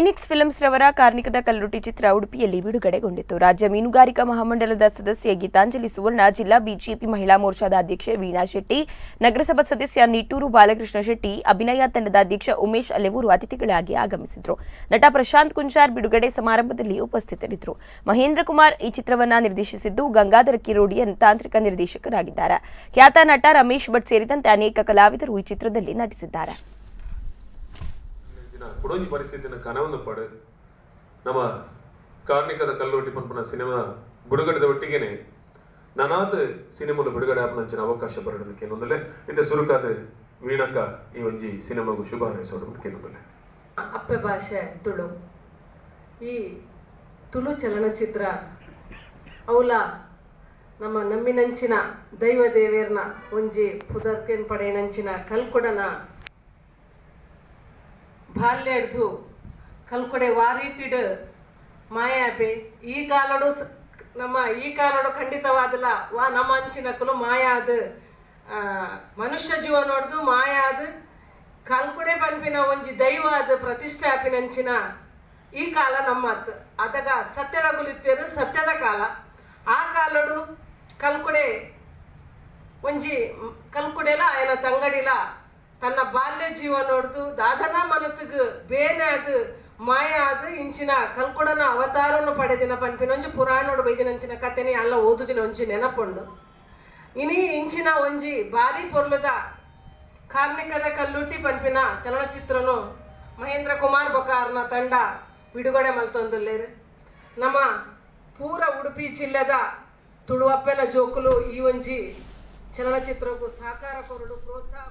Phoenix films ರವರ ಕಾರ್ಣಿಕದ ಕಲ್ಲುಟಿ ಚಿತ್ರ ಉಡುಪಿಯಲ್ಲಿ ಬಿಡುಗಡೆಗೊಂಡಿತು. ರಾಜ್ಯ ಮೀನುಗಾರಿಕಾ ಮಹಾಮಂಡಲದ ಸದಸ್ಯೆ ಗೀತಾಂಜಲಿ ಸುವರ್ಣ, ಜಿಲ್ಲಾ ಬಿಜೆಪಿ ಮಹಿಳಾ ಮೋರ್ಚಾದ ಅಧ್ಯಕ್ಷೆ ವೀಣಾ ಶೆಟ್ಟಿ, ನಗರಸಭಾ ಸದಸ್ಯ ನಿಟ್ಟೂರು ಬಾಲಕೃಷ್ಣ ಶೆಟ್ಟಿ, ಅಭಿನಯ ತಂಡದ ಅಧ್ಯಕ್ಷ ಉಮೇಶ್ ಅಲೆವೂರು ಅತಿಥಿಗಳಾಗಿ ಆಗಮಿಸಿದ್ರು. ನಟ ಪ್ರಶಾಂತ್ ಕುಂಚಾರ್ ಬಿಡುಗಡೆ ಸಮಾರಂಭದಲ್ಲಿ ಉಪಸ್ಥಿತರಿದ್ದರು. ಮಹೇಂದ್ರ ಕುಮಾರ್ ಈ ಚಿತ್ರವನ್ನ ನಿರ್ದೇಶಿಸಿದ್ದು, ಗಂಗಾಧರ ಕಿರೋಡಿಯನ್ ತಾಂತ್ರಿಕ ನಿರ್ದೇಶಕರಾಗಿದ್ದಾರೆ. ಖ್ಯಾತ ನಟ ರಮೇಶ್ ಭಟ್ ಸೇರಿದಂತೆ ಅನೇಕ ಕಲಾವಿದರು ಈ ಚಿತ್ರದಲ್ಲಿ ನಟಿಸಿದ್ದಾರೆ. ಇಂಚಿನ ಕುಡೊಂಜಿ ಪರಿಸ್ಥಿತಿನ ಕನವೊಂದು ಪಡು. ನಮ್ಮ ಕಾರ್ಣಿಕದ ಕಲ್ಲುರ್ಟಿ ಪನ್ಪುನ ಸಿನಿಮಾ ಬಿಡುಗಡೆದ ಒಟ್ಟಿಗೆನೆ ನನಾತ್ ಸಿನಿಮಾಲು ಬಿಡುಗಡೆ ಆಪುನಂಚಿನ ಅವಕಾಶ ಬರಡಂದು ಕೇನೊಂದುಲ್ಲೆ. ಇತ್ತೆ ಸುರುಕಾದ್ ವೀಣಕ್ಕ ಈ ಒಂಜಿ ಸಿನಿಮಾಗು ಶುಭ ಹಾರೈಸೋಡು ಕೇನೊಂದುಲ್ಲೆ. ಅಪ್ಪೆ ಭಾಷೆ ತುಳು. ಈ ತುಳು ಚಲನಚಿತ್ರ ಅವುಲ ನಮ್ಮ ನಂಬಿನಂಚಿನ ದೈವ ದೇವೇರ್ನ ಒಂಜಿ ಪುದರ್ಕೆನ್ ಪಡೆಯನಂಚಿನ ಕಲ್ಕೊಡನ ಬಾಲ್ಯಡ್ದು ಕಲ್ಕೊಡೆ ವಾರೀತಿಡ್ ಮಾಯಾಪೆ. ಈ ಕಾಲಡು ನಮ್ಮ ಈ ಕಾಲಡು ಖಂಡಿತವಾದಲ ವಾ ನಮ್ಮ ಅಂಚಿನಕುಲು ಮಾಯಾದ ಮನುಷ್ಯ ಜೀವನೊಡ್ದು ಮಾಯಾದ ಕಲ್ಕುಡೆ ಪನ್ಪಿನ ಒಂಜಿ ದೈವ ಆದ ಪ್ರತಿಷ್ಠೆ ಆಪಿನಂಚಿನ ಈ ಕಾಲ ನಮ್ಮತ್. ಅದಗ ಸತ್ಯದ ಗುಲಿತ್ತೇರು, ಸತ್ಯದ ಕಾಲ. ಆ ಕಾಲಡು ಕಲ್ಕುಡೆ ಒಂಜಿ ಕಲ್ಕುಡೆಲ ಆಯನ ತಂಗಡಿಲ ತನ್ನ ಬಾಲ್ಯ ಜೀವನೊಡ್ದು ದಾದನ ಮನಸ್ಸಿಗೆ ಬೇನೆ ಅದು ಮಾಯ ಅದು ಇಂಚಿನ ಕಲ್ಕೊಡನ ಅವತಾರವನ್ನು ಪಡೆದಿನ ಪನ್ಪಿನ ಒಂಜಿ ಪುರಾಣೋಡು ಬೈದಿನಂಚಿನ ಕತೆನೆ ಅಲ್ಲ ಓದುದಿನ ಒಂಜಿ ನೆನಪುಂಡು. ಇನಿ ಇಂಚಿನ ಒಂಜಿ ಬಾರಿ ಪೊರ್ಲುದ ಕಾರ್ಣಿಕದ ಕಲ್ಲುಟ್ಟಿ ಪನ್ಪಿನ ಚಲನಚಿತ್ರನು ಮಹೇಂದ್ರ ಕುಮಾರ್ ಬೊಕಾರ್ನ ತಂಡ ಬಿಡುಗಡೆ ಮಲ್ತೊಂದುಲ್ಲೇರು. ನಮ್ಮ ಪೂರ ಉಡುಪಿ ಜಿಲ್ಲೆದ ತುಳುವಪ್ಪೆನ ಜೋಕುಲು ಈ ಒಂಜಿ ಚಲನಚಿತ್ರಕ್ಕೂ ಸಹಕಾರ ಕೊರಡು, ಪ್ರೋತ್ಸಾಹ